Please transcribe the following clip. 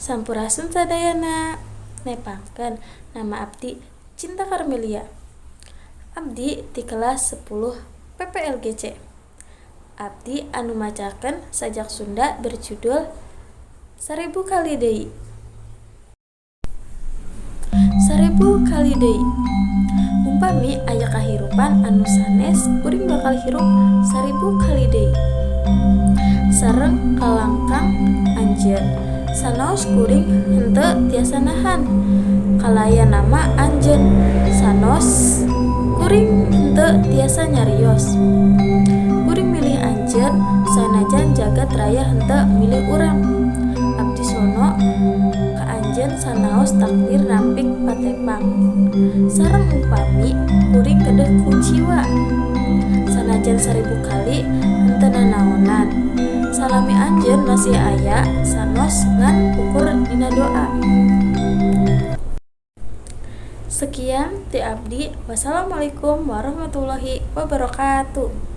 Sampurasun sadayana. Nepangkeun, nama abdi Cinta Karmelia. Abdi ti kelas 10 PPLG C. Abdi anu macakeun sajak Sunda berjudul Sarebu Kali Deui. Sarebu kali deui. Umpami aya kahirupan anu sanes, kuring bakal hirup 1000 kali deui sareng kalangkang anjeun. Sanaos kuring henteu tiasa nahan kalayan nama anjeun, sanaos kuring henteu tiasa nyarios. Kuring milih anjeun sanajan jagat raya henteu milih urang. Abdi sono ka anjeun sanaos takdir nampik patepang. Sareng umpami kuring kedeh kuciwa, sanajan 1000 kali henteu nanaonan, salami anjeun masih aya sanaos ngan ukur dina doa. Sekian ti abdi. Wassalamualaikum warahmatullahi wabarakatuh.